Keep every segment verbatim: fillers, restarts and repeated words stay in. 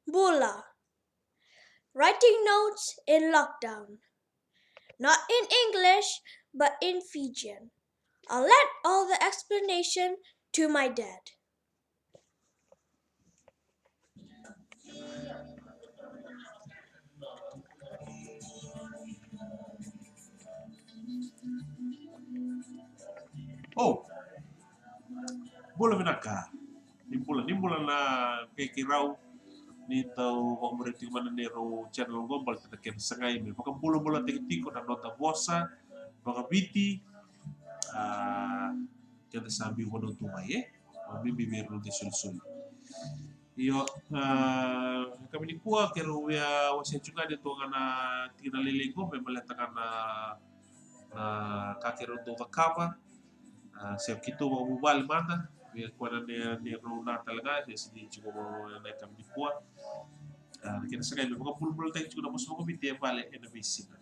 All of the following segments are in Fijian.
Bula. Writing notes in lockdown. Not in English, but in Fijian. I'll let all the explanation to my dad. Oh, bula vinaka. Ni bula, ni bula na kei keirau. Ni tau vakamuria tiko mai na neirau channel oqo baleta na kena sagai me vakabulabulataki tiko na noda vosa vakaviti. A, keda sa biu vanua tu mai, e? Vakabibi vei ira na noda isolisoli. Io, a, kami nikua keirau via wasea tiko ga ni toka na tikina lailai qo me baleta ga na, na ka keirau dau cakava. A, se keitou vakavuvale mada vei koya na neirau na tale ga, se sini tiko vaka na kami nikua. A, na kena sagai me vakabulabulataki tiko na vosa vakaviti e vale ena veisiga.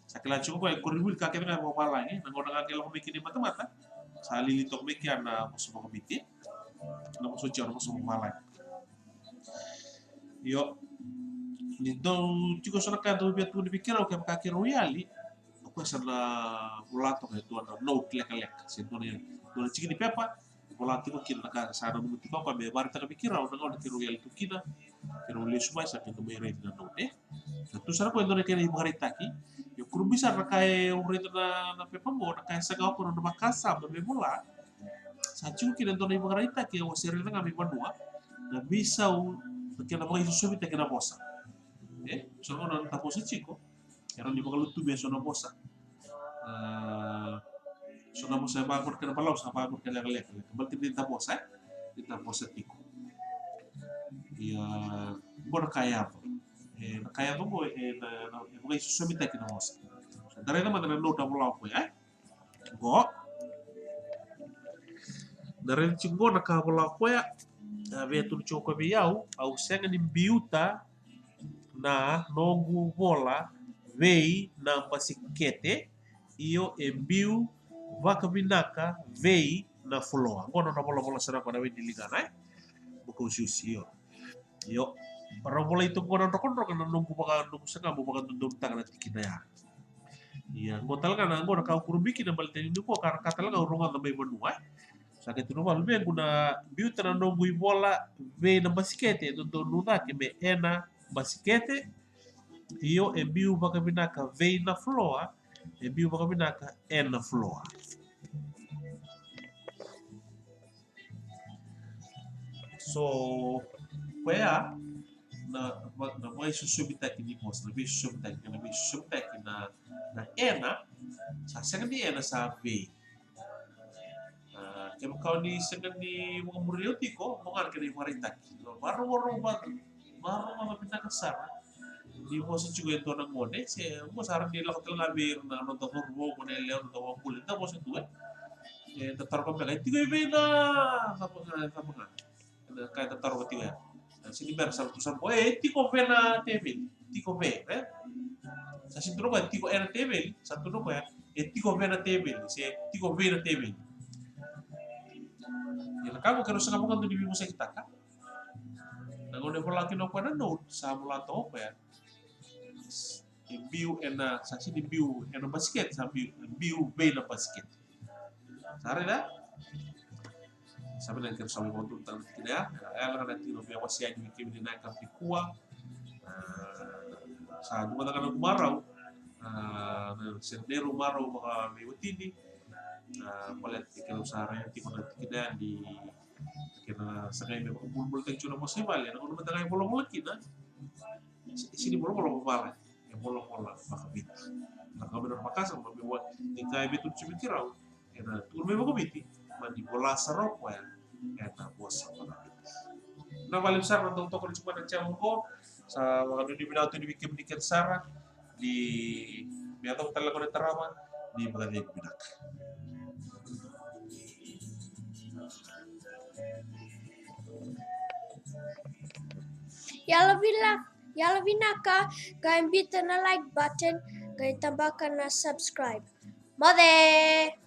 Sa kila tiko koya e koronivuli ka kece ga e vakavalagi, na gauna ga ke lako mai kina i matamata sa lili toka mai kea na vosa vakaviti, na vosa tiko na vosa vakavalagi. Io, ni dau tiko so na ka dau via tukuni vei keirau kevaka keirau yali, o koya sa na vola toka e dua na note lekaleka se dua na, dua na tiki ni pepa. Vola tiko kina na ka sa nanuma tiko o koya me vakaraitaka vei keirau na gauna keirau yali tu kina, keirau lesu mai sa keirau mai raici na note. Na tu sara koya e dua na kena ivakaraitaki. Io, kurabui sara na ka e au raica na, na pepa qo, na ka e saga o koya na nona vakasama me vola. Sa tiko kina e dua na ivakaraitaki au a se raica ga mai vanua, na veisau na kena vakaisosomitaki na vosa. E so na gauna na ta vosa tiko, e rawa ni vakalutumi e so na vosa. A, so na vosa e vaqo na kena balavu, sa vaqo na kena lekaleka, baleta ni da vosa, e, ni da vosa tiko. Ia, qo na ka e yaco. E, na ka e yaco qo e na, na, e vakaisosomitaki na vosa. Da raica mada na note a vola o koya, e? Qo. Da raica tiko qo na ka a vola o koya. A, via tukuna tiko o koya vei au, au sega ni biuta na noqu vola vei na basikete, io e biu vakavinaka vei na floor. Qo na nona volavola sara o koya na wai ni ligana, e? Bukausiusi, io. Io, rau volai toka qo na drokadroka na noqu vaka, noqu saga meu vakadodonutaka na tikina ya. Ia, qo tale ga na, qo na ka au kurabui kina baleta ni nikua ka, ka tale ga au rogoca mai vanua, e. Sa qai tukuna vua na luvequ, na biuta na noqu ivola vei na basikete, e dodonu cake me ena basikete. Io, e biu vakavinaka vei na floor, e biu vakavinaka ena floor. So koya na, na, na vakaisosomitaki ni vosa, na veisosomitaki, na veisosomitaki na, na ena, sa sega ni ena, sa vei. A, kevaka o ni sega ni vakamuria au tiko, mo ga na kena ivakaraitaki. Vakarorogo, vakarorogo vinaka sara. Ni vosa tiko e dua na gone, se mo sa rawa ni lako tale ga vei ira na noda cauravou, gone yalewa, noda wabula, da vosa tu, e. E, da taroga beka, e tiko i vei na cava ga, cava ga. Na ka e da taroga tiko ya. Sega ni bera sa tu sara qo, e, e tiko vei na teveli, tiko vei, e. Sa sega ni tukuna o koya e tiko ena teveli, sa tukuna o koya e tiko vei na teveli, se tiko vei na teveli. Ia na ka qo keirau sega vakadua ni veivosakitaka. Na gauna e vola kina o koya na note, sa vola toka o koya e biu ena, sa sega ni biu ena basikete, sa biu, biu vei na basikete. Sa raica? Sa vinaka ni keirau sa mai vakadodonutaka na tikina ya. Ia, ya na ka na tikina au via wasea yani vei kemuni na yakavi nikua. A, sa dua mada ga na noqu marau, a, na, se na neirau marau vakaveiwatini. A, baleta ni keirau sa raica tiko na tikina ya ni kena sagai me vakabulabulataki tiko na vosa i vale, na gauna mada ga e volavola kina. E sega ni volavola vakavalagi, e volavola vakaviti. Na ka me na vakasama me wa ni ka e veitukuni tiko vei keirau, ena tukuna mai vakaviti, mani vola sara o koya ena vosa vakaviti. Na vale sara na dau toka na tiko mai na channel qo. Sa vakanuinui vinaka tu yani vei kemuni kece sara. Ni me yacova tale na gauna e tarava, ni vakacegu vinaka. Yalo vila, yalo vinaka, qai biuta na like button, qai tabaka na subscribe. Moce!